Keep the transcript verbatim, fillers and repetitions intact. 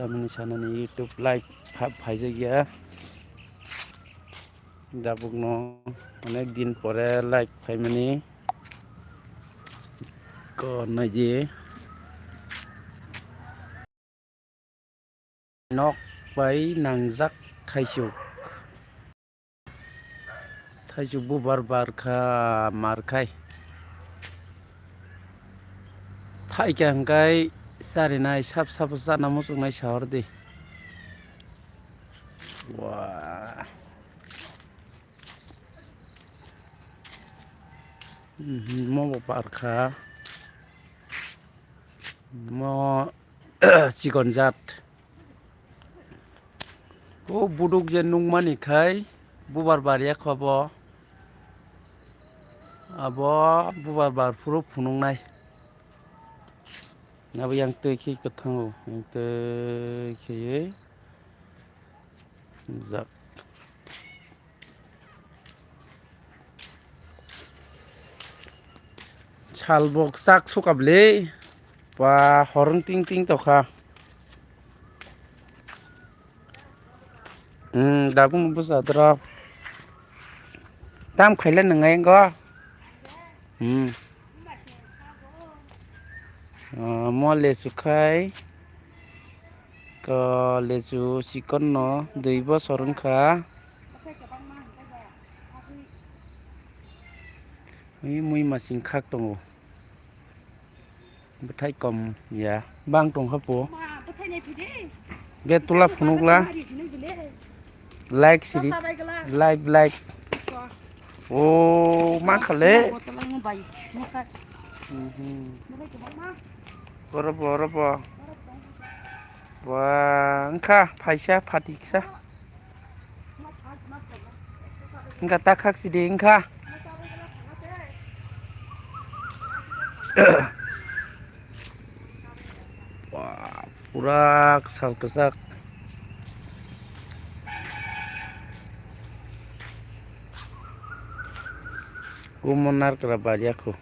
Tamoni sanani YouTube live pha-, phaijak ya. Jabukno onek din pore live phaimani. Ko naidi. Nok bai nangjak thaisuk. Thaisuk bubar barkha markhai. Thaikha hwnkhe charinai sap sap chana muchungnai sahordi. Wah. Mhm, mo bo barkha. Mo chikon jat. O buduk je nukmani khai bubar bar ya kho bo. Abo bubar bar phuru phunuknai. Abo yang twi khi kwthango, yang twi khiwi jak. Salbok chak sukabli, ba horong ting ting tokha. Hmm, dabung busa dra. Tam khaila nwngai go. Hmm. Ah, mo lesu khai. Ko lesu chikon no dui bosor wngkha. Mui, mui masing khak tongo. Bwthai kom ya. Bang tong kha po. Be tula phunukla. Like siri. Like, like. O, ma khale. Mhm. Oro bo, oro bo. Wah, wngkha phaisa phatiksa. Wngkha ta khak sidi wngkha. Wah, pura sal kwchak. Omo narkra bariya kho.